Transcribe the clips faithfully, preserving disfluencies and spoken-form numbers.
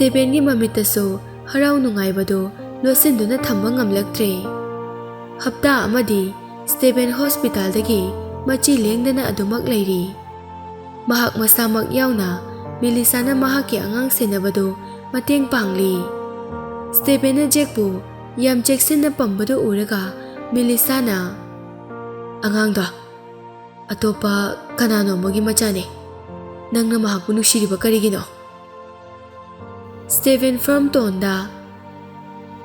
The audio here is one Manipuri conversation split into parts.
ꯁ꯭ꯇꯦꯕꯦꯟꯒꯤ ꯃꯃꯤꯠꯇꯁꯨ ꯍꯔꯥꯎ ꯅꯨꯡꯉꯥꯏꯕꯗꯨ ꯂꯣꯠꯁꯤꯟꯗꯨꯅ ꯊꯝꯕ ꯉꯝꯂꯛꯇ꯭ꯔꯦ꯫ ꯍꯞꯇꯥ ꯑꯃꯗꯤ ꯁ꯭ꯇꯦꯕꯦꯟ ꯍꯣꯁꯄꯤꯇꯥꯜꯗꯒꯤ ꯃꯆꯤ ꯂꯦꯡꯗꯅ ꯑꯗꯨꯃꯛ ꯂꯩꯔꯤ꯫ ꯃꯍꯥꯛ ꯃꯁꯥꯃꯛ ꯌꯥꯎꯅ ꯃꯤꯂꯤꯁꯥꯅ ꯃꯍꯥꯛꯀꯤ ꯑꯉꯥꯡ ꯁꯦꯟꯅꯕꯗꯨ ꯃꯇꯦꯡ ꯄꯥꯡꯂꯤ꯫ ꯁ꯭ꯇꯦꯕꯦꯟꯅ ꯖꯦꯛꯄꯨ ꯌꯥꯝ ꯆꯦꯛꯁꯤꯟꯅ ꯄꯝꯕꯗꯨ ꯎꯔꯒ ꯃꯤꯂꯤꯁꯥꯅ, "ꯑꯉꯥꯡꯗꯣ ꯑꯇꯣꯞꯄ ꯀꯅꯥꯅꯣ ꯑꯃꯒꯤ ꯃꯆꯥꯅꯦ꯫ ꯅꯪꯅ ꯃꯍꯥꯛꯄꯨ ꯅꯨꯡꯁꯤꯔꯤꯕ ꯀꯔꯤꯒꯤꯅꯣ?" ꯁ꯭ꯇꯦꯕꯦꯟ ꯐꯥꯔꯝ ꯇꯣꯟꯗ,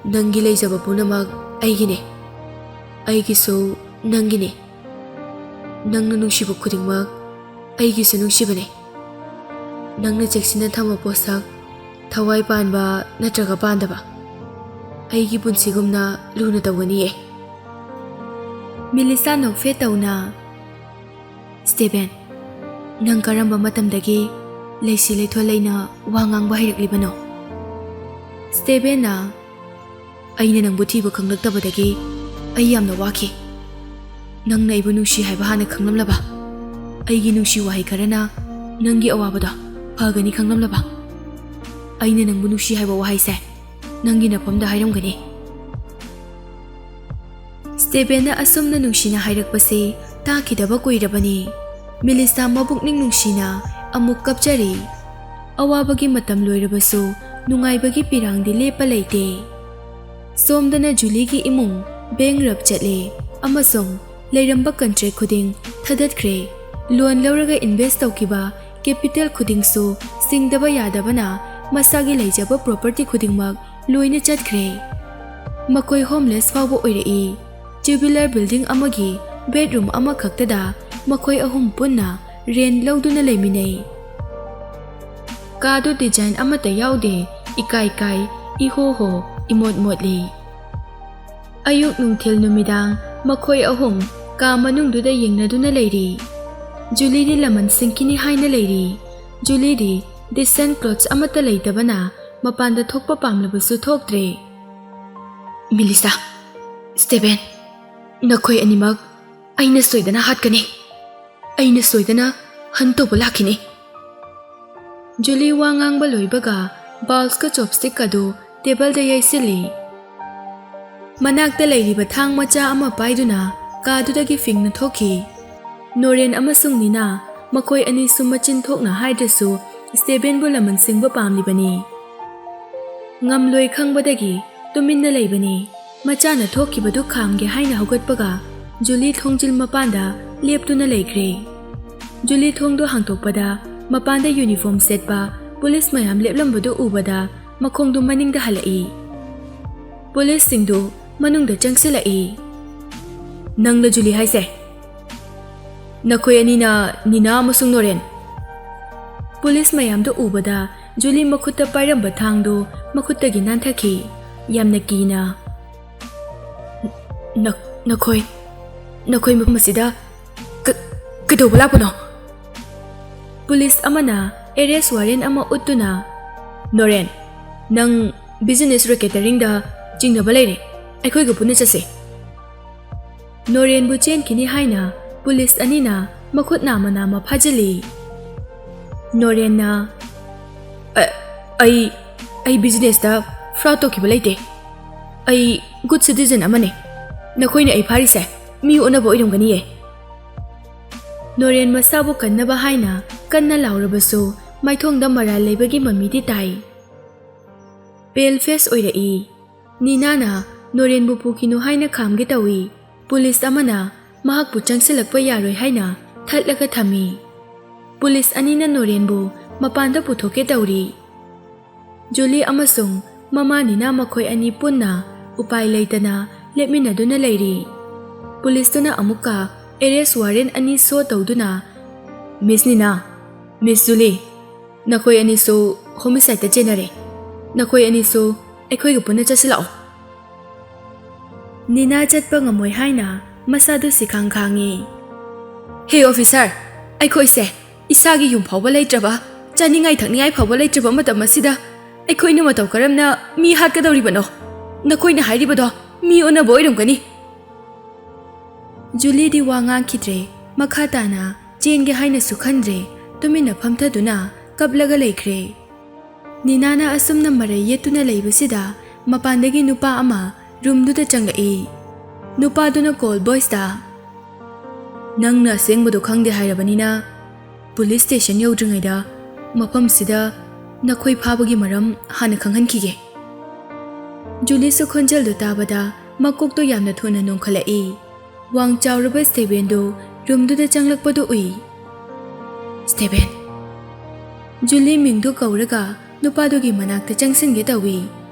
"ꯅꯪꯒꯤ ꯂꯩꯖꯕ ꯄꯨꯝꯅꯃꯛ ꯑꯩꯒꯤꯅꯦ꯫ ꯑꯩꯒꯤꯁꯨ ꯅꯪꯒꯤꯅꯦ꯫ ꯅꯪꯅ ꯅꯨꯡꯁꯤꯕ ꯈꯨꯗꯤꯡꯃꯛ ꯑꯩꯒꯤꯁꯨ ꯅꯨꯡꯁꯤꯕꯅꯦ꯫ ꯅꯪꯅ ꯆꯦꯛꯁꯤꯟꯅ ꯊꯝꯕ ꯄꯣꯠꯁꯛ, ꯊꯋꯥꯏ ꯄꯥꯟꯕ ꯅꯠꯇ꯭ꯔꯒ ꯄꯥꯟꯗꯕ, ꯑꯩꯒꯤ ꯄꯨꯟꯁꯤꯒꯨꯝꯅ ꯂꯨꯅ ꯇꯧꯒꯅꯤꯌꯦ꯫" ꯃꯤꯂꯤꯁꯥ ꯅꯣꯛꯐꯦꯠ ꯇꯧꯅ, "ꯁ꯭ꯇꯦꯕꯦꯟ, ꯅꯪ ꯀꯔꯝꯕ ꯃꯇꯝꯗꯒꯤ ꯂꯩꯁꯤ ꯂꯩꯊꯣꯟ ꯂꯩꯅ ꯋꯥ ꯉꯥꯡꯕ ꯍꯩꯔꯛꯂꯤꯕꯅꯣ?" ꯁ꯭ꯇꯦꯕꯦꯟꯅ, "ꯑꯩꯅ ꯅꯪꯕꯨ ꯊꯤꯕ ꯈꯪꯂꯛꯇꯕꯗꯒꯤ ꯑꯩ ꯌꯥꯝꯅ ꯋꯥꯈꯤ꯫ ꯅꯪꯅ ꯑꯩꯕꯨ ꯅꯨꯡꯁꯤ ꯍꯥꯏꯕ ꯍꯥꯟꯅ ꯈꯪꯂꯝꯂꯕ, ꯑꯩꯒꯤ ꯅꯨꯡꯁꯤ ꯋꯥꯍꯩ ꯈꯔꯅ ꯅꯪꯒꯤ ꯑꯋꯥꯕꯗꯣ ꯐꯒꯅꯤ ꯈꯪꯂꯝꯂꯕ, ꯑꯩꯅ ꯅꯪꯕꯨ ꯅꯨꯡꯁꯤ ꯍꯥꯏꯕ ꯋꯥꯍꯩꯁꯦ ꯅꯪꯒꯤ ꯅꯐꯝꯗ ꯍꯥꯏꯔꯝꯒꯅꯤ꯫" ꯁ꯭ꯇꯦꯕꯦꯟꯅ ꯑꯁꯨꯝꯅ ꯅꯨꯡꯁꯤꯅ ꯍꯥꯏꯔꯛꯄꯁꯦ ꯇꯥꯈꯤꯗꯕ ꯀꯨꯏꯔꯕꯅꯤ꯫ ꯃꯤꯂꯤꯁꯥ ꯃꯕꯨꯛꯅꯤꯡ ꯅꯨꯡꯁꯤꯅ ꯑꯃꯨꯛ ꯀꯞꯆꯔꯤ꯫ ꯑꯋꯥꯕꯒꯤ ꯃꯇꯝ ꯂꯣꯏꯔꯕꯁꯨ ꯅꯨꯡꯉꯥꯏꯕꯒꯤ ꯄꯤꯔꯥꯡꯗꯤ ꯂꯦꯞꯄ ꯂꯩꯇꯦ꯫ ꯁꯣꯝꯗꯅ ꯖꯨꯂꯤꯒꯤ ꯏꯃꯨꯡ ꯕꯦꯡꯔꯞ ꯆꯠꯂꯦ ꯑꯃꯁꯨꯡ ꯂꯩꯔꯝꯕ ꯀꯟꯇ꯭ꯔꯦꯛ ꯈꯨꯗꯤꯡ ꯊꯗꯠꯈ꯭ꯔꯦ꯫ ꯂꯣꯟ ꯂꯧꯔꯒ ꯏꯟꯚꯦꯁ ꯇꯧꯈꯤꯕ ꯀꯦꯄꯤꯇꯦꯜ ꯈꯨꯗꯤꯡꯁꯨ ꯁꯤꯡꯗꯕ ꯌꯥꯗꯕꯅ ꯃꯁꯥꯒꯤ ꯂꯩꯖꯕ ꯄ꯭ꯔꯣꯄꯔꯇꯤ ꯈꯨꯗꯤꯡꯃꯛ ꯂꯣꯏꯅ ꯆꯠꯈ꯭ꯔꯦ꯫ ꯃꯈꯣꯏ ꯍꯣꯝꯂꯦꯁ ꯐꯥꯎꯕ ꯑꯣꯏꯔꯛꯏ꯫ ꯇ꯭ꯌꯨꯕꯨꯂꯔ ꯕꯤꯜꯗꯤꯡ ꯑꯃꯒꯤ ꯕꯦꯗꯔꯨꯝ ꯑꯃꯈꯛꯇꯗ ꯃꯈꯣꯏ ꯑꯍꯨꯝ ꯄꯨꯟꯅ ꯔꯦꯟ ꯂꯧꯗꯨꯅ ꯂꯩꯃꯤꯟꯅꯩ꯫ ꯀꯥꯗꯨ ꯗꯤꯖꯥꯏꯟ ꯑꯃꯠꯇ ꯌꯥꯎꯗꯦ, ꯏꯀꯥꯏ ꯀꯥꯏ, ꯏꯍꯣ ꯍꯣ, ꯏꯃꯣꯠ ꯃꯣꯠꯂꯤ꯫ ꯑꯌꯨꯛ, ꯅꯨꯡꯊꯤꯜ, ꯅꯨꯃꯤꯗꯥꯡ ꯃꯈꯣꯏ ꯑꯍꯨꯝ ꯀꯥ ꯃꯅꯨꯡꯗꯨꯗ ꯌꯦꯡꯅꯗꯨꯅ ꯂꯩꯔꯤ꯫ ꯖꯨꯂꯤꯗꯤ ꯂꯃꯟ ꯁꯤꯡꯈꯤꯅꯤ ꯍꯥꯏꯅ ꯂꯩꯔꯤ꯫ ꯖꯨꯂꯤꯗꯤ ꯗꯤꯁꯦꯟ ꯀ꯭ꯂꯣꯠꯁ ꯑꯃꯠꯇ ꯂꯩꯇꯕꯅ ꯃꯄꯥꯟꯗ ꯊꯣꯛꯄ ꯄꯥꯝꯂꯕꯁꯨ ꯊꯣꯛꯇ꯭ꯔꯦ꯫ "ꯃꯤꯂꯤꯁꯥ, ꯁ꯭ꯇꯦꯕꯦꯟ, ꯅꯈꯣꯏ ꯑꯅꯤꯃꯛ ꯑꯩꯅ ꯁꯣꯏꯗꯅ ꯍꯥꯠꯀꯅꯤ꯫ ꯑꯩꯅ ꯁꯣꯏꯗꯅ ꯍꯟ ꯇꯧꯕ ꯂꯥꯛꯈꯤꯅꯤ꯫" ꯖꯨꯂꯤ ꯋꯥ ꯉꯥꯡꯕ ꯂꯣꯏꯕꯒ ꯕꯥꯎꯜꯁꯀ ꯆꯣꯞꯁꯇꯤꯛꯀꯗꯨ ꯇꯦꯕꯜꯗ ꯌꯩꯁꯤꯜꯂꯤ꯫ ꯃꯅꯥꯛꯇ ꯂꯩꯔꯤꯕ ꯊꯥꯡ ꯃꯆꯥ ꯑꯃ ꯄꯥꯏꯗꯨꯅ ꯀꯥꯗꯨꯗꯒꯤ ꯐꯤꯡꯅ ꯊꯣꯛꯈꯤ꯫ ꯅꯣꯔꯦꯟ ꯑꯃꯁꯨꯡ ꯅꯤꯅꯥ, ꯃꯈꯣꯏ ꯑꯅꯤꯁꯨ ꯃꯆꯤꯟ ꯊꯣꯛꯅ ꯍꯥꯏꯗ꯭ꯔꯁꯨ, ꯁ꯭ꯇꯦꯕꯦꯟꯕꯨ ꯂꯃꯟ ꯁꯤꯡꯕ ꯄꯥꯝꯂꯤꯕꯅꯤ꯫ ꯉꯝꯂꯣꯏ ꯈꯪꯕꯗꯒꯤ ꯇꯨꯃꯤꯟꯅ ꯂꯩꯕꯅꯤ꯫ ꯃꯆꯥꯅ ꯊꯣꯛꯈꯤꯕꯗꯨ ꯈꯥꯝꯒꯦ ꯍꯥꯏꯅ ꯍꯧꯒꯠꯄꯒ ꯖꯨꯂꯤ ꯊꯣꯡꯖꯤꯜ ꯃꯄꯥꯟꯗ ꯂꯦꯞꯇꯨꯅ ꯂꯩꯈ꯭ꯔꯦ꯫ ꯖꯨꯂꯤ ꯊꯣꯡꯗꯣ ꯍꯥꯡꯗꯣꯛꯄꯗ ꯃꯄꯥꯟꯗ ꯌꯨꯅꯤꯐꯣꯔꯝ ꯁꯦꯠꯄ ꯄꯨꯂꯤꯁ ꯃꯌꯥꯝ ꯂꯦꯞꯂꯝꯕꯗꯨ ꯎꯕꯗ ꯃꯈꯣꯡꯗꯨ ꯃꯅꯤꯡꯗ ꯍꯜꯂꯛꯏ꯫ ꯄꯨꯂꯤꯁꯁꯤꯡꯗꯨ ꯃꯅꯨꯡꯗ ꯆꯪꯁꯤꯜꯂꯛꯏ꯫ "ꯅꯪꯂ ꯖꯨꯂꯤ ꯍꯥꯏꯁꯦ?" "ꯅꯈꯣꯏ ꯑꯅꯤꯅ ꯅꯤꯅꯥ ꯑꯃꯁꯨꯡ ꯅꯣꯔꯦꯟ?" ꯄꯨꯂꯤꯁ ꯃꯌꯥꯝꯗꯨ ꯎꯕꯗ ꯖꯨꯂꯤ ꯃꯈꯨꯠꯇ ꯄꯥꯏꯔꯝꯕ ꯊꯥꯡꯗꯨ ꯃꯈꯨꯠꯇꯒꯤ ꯅꯥꯟꯊꯈꯤ꯫ ꯌꯥꯝꯅ ꯀꯤꯅ, "ꯅ-, ꯅꯈꯣꯏ, ꯅꯈꯣꯏ ꯃꯐꯝ ꯑꯁꯤꯗ ꯀ-, ꯀꯩꯗꯧꯕ ꯂꯥꯛꯄꯅꯣ?" ꯄꯨꯂꯤꯁ ꯑꯃꯅ ꯑꯦꯔꯦꯁ ꯋꯥꯔꯦꯟ ꯑꯃ ꯎꯠꯇꯨꯅ, "ꯅꯣꯔꯦꯟ, ꯅꯪ ꯕꯤꯖꯤꯅꯦꯁ ꯔꯦꯀꯦꯇꯔꯤꯡꯗ ꯆꯤꯡꯅꯕ ꯂꯩꯔꯦ, ꯑꯩꯈꯣꯏꯒ ꯄꯨꯟꯅ ꯆꯠꯁꯤ꯫" ꯅꯣꯔꯦꯟꯕꯨ ꯆꯦꯟꯈꯤꯅꯤ ꯍꯥꯏꯅ ꯄꯨꯂꯤꯁ ꯑꯅꯤꯅ ꯃꯈꯨꯠ ꯅꯥꯝꯃ ꯅꯥꯝꯃ ꯐꯥꯖꯤꯜꯂꯤ꯫ ꯅꯣꯔꯦꯟꯅ, "ꯑ-, ꯑꯩ, ꯑꯩ ꯕꯤꯖꯤꯅꯦꯁꯇ ꯐ꯭ꯔꯣꯗ ꯇꯧꯈꯤꯕ ꯂꯩꯇꯦ꯫ ꯑꯩ ꯒꯨꯗ ꯁꯤꯇꯤꯖꯟ ꯑꯃꯅꯦ꯫ ꯅꯈꯣꯏꯅ ꯑꯩ ꯐꯥꯔꯤꯁꯦ ꯃꯤ ꯑꯣꯟꯅꯕ ꯑꯣꯏꯔꯝꯒꯅꯤꯌꯦ꯫" ꯅꯣꯔꯦꯟ ꯃꯁꯥꯕꯨ ꯀꯟꯅꯕ ꯍꯥꯏꯅ ꯀꯟꯅ ꯂꯥꯎꯔꯕꯁꯨ ꯃꯥꯏꯊꯣꯡꯗ ꯃꯔꯥꯜ ꯂꯩꯕꯒꯤ ꯃꯃꯤꯗꯤ ꯇꯥꯏ꯫ ꯄꯦꯜ ꯐꯦꯁ ꯑꯣꯏꯔꯛꯏ꯫ ꯅꯤꯅꯥꯅ ꯅꯣꯔꯦꯟꯕꯨ ꯄꯨꯈꯤꯅꯨ ꯍꯥꯏꯅ ꯈꯥꯝꯒꯦ ꯇꯧꯏ꯫ ꯄꯨꯂꯤꯁ ꯑꯃꯅ ꯃꯍꯥꯛꯄꯨ ꯆꯪꯁꯤꯜꯂꯛꯄ ꯌꯥꯔꯣꯏ ꯍꯥꯏꯅ ꯊꯠꯂꯒ ꯊꯝꯃꯤ꯫ ꯄꯨꯂꯤꯁ ꯑꯅꯤꯅ ꯅꯣꯔꯦꯟꯕꯨ ꯃꯄꯥꯟꯗ ꯄꯨꯊꯣꯛꯀꯦ ꯇꯧꯔꯤ꯫ ꯖꯨꯂꯤ ꯑꯃꯁꯨꯡ ꯃꯃꯥ ꯅꯤꯅꯥ ꯃꯈꯣꯏ ꯑꯅꯤ ꯄꯨꯟꯅ ꯎꯄꯥꯏ ꯂꯩꯇꯅ ꯂꯦꯞꯃꯤꯟꯅꯗꯨꯅ ꯂꯩꯔꯤ꯫ ꯄꯨꯂꯤꯁꯇꯨꯅ ꯑꯃꯨꯛꯀ ꯑꯦꯔꯦꯁ ꯋꯥꯔꯦꯟ ꯑꯅꯤ ꯁꯣ ꯇꯧꯗꯨꯅ, "ꯃꯤꯁ ꯅꯤꯅꯥ, ꯃꯤꯁ ꯖꯨꯂꯤ, ꯅꯈꯣꯏ ꯑꯅꯤꯁꯨ ꯍꯣꯃꯤꯁꯥꯏꯗꯇ ꯆꯦꯟꯅꯔꯦ꯫ ꯅꯈꯣꯏ ꯑꯅꯤꯁꯨ ꯑꯩꯈꯣꯏꯒ ꯄꯨꯟꯅ ꯆꯠꯁꯤꯜꯂꯛꯑꯣ꯫" ꯅꯤꯅꯥ ꯆꯠꯄ ꯉꯝꯃꯣꯏ ꯍꯥꯏꯅ ꯃꯁꯥꯗꯨ ꯁꯤꯈꯥꯡ ꯈꯥꯡꯉꯤ꯫ "ꯍꯦ ꯑꯣꯐꯤꯁꯥꯔ, ꯑꯩꯈꯣꯏꯁꯦ ꯏꯁꯥꯒꯤ ꯌꯨꯝ ꯐꯥꯎꯕ ꯂꯩꯇ꯭ꯔꯕ, ꯆꯥꯅꯤꯡꯉꯥꯏ ꯊꯛꯅꯤꯡꯉꯥꯏ ꯐꯥꯎꯕ ꯂꯩꯇ꯭ꯔꯕ ꯃꯇꯝ ꯑꯁꯤꯗ ꯑꯩꯈꯣꯏꯅ ꯃꯇꯧ ꯀꯔꯝꯅ ꯃꯤ ꯍꯥꯠꯀꯗꯧꯔꯤꯕꯅꯣ? ꯅꯈꯣꯏꯅ ꯍꯥꯏꯔꯤꯕꯗꯣ ꯃꯤ ꯑꯣꯟꯅꯕ ꯑꯣꯏꯔꯝꯒꯅꯤ꯫" ꯖꯨꯂꯤꯗꯤ ꯋꯥ ꯉꯥꯡꯈꯤꯗ꯭ꯔꯦ꯫ ꯃꯈꯥ ꯇꯥꯅ ꯆꯦꯟꯒꯦ ꯍꯥꯏꯅꯁꯨ ꯈꯟꯗ꯭ꯔꯦ꯫ ꯇꯨꯃꯤꯟꯅ ꯐꯝꯊꯗꯨꯅ ꯀꯞꯂꯒ ꯂꯩꯈ꯭ꯔꯦ꯫ ꯅꯤꯅꯥꯅ ꯑꯁꯨꯝꯅ ꯃꯔꯩ ꯌꯦꯠꯇꯨꯅ ꯂꯩꯕꯁꯤꯗ ꯃꯄꯥꯟꯗꯒꯤ ꯅꯨꯄꯥ ꯑꯃ ꯔꯨꯝꯗꯨꯗ ꯆꯪꯂꯛꯏ꯫ ꯅꯨꯄꯥꯗꯨꯅ ꯀꯣꯜ ꯚꯣꯏꯁꯇ, "ꯅꯪꯅ ꯑꯁꯦꯡꯕꯗꯣ ꯈꯪꯗꯦ ꯍꯥꯏꯔꯕꯅꯤꯅ, ꯄꯨꯂꯤꯁ ꯁ꯭ꯇꯦꯁꯟ ꯌꯧꯗ꯭ꯔꯤꯉꯩꯗ ꯃꯐꯝꯁꯤꯗ ꯅꯈꯣꯏ ꯐꯥꯕꯒꯤ ꯃꯔꯝ ꯍꯥꯟꯅ ꯈꯪꯍꯟꯈꯤꯒꯦ꯫" ꯖꯨꯂꯤꯁꯨ ꯈꯣꯟꯖꯦꯜꯗꯨ ꯇꯥꯕꯗ ꯃꯀꯣꯛꯇꯣ ꯌꯥꯝꯅ ꯊꯨꯅ ꯅꯣꯡꯈꯠꯂꯛꯏ꯫ ꯋꯥꯡ ꯆꯥꯎꯔꯕ ꯁ꯭ꯇꯦꯕꯦꯟꯗꯨ ꯔꯨꯝꯗꯨꯗ ꯆꯪꯂꯛꯄꯗꯨ ꯎꯏ꯫ "ꯁ꯭ꯇꯦꯕꯦꯟ!" ꯖꯨꯂꯤ ꯃꯤꯡꯗꯨ ꯀꯧꯔꯒ ꯅꯨꯄꯥꯗꯨꯒꯤ ꯃꯅꯥꯛꯇ ꯆꯪꯁꯤꯟꯒꯦ ꯇꯧꯏ꯫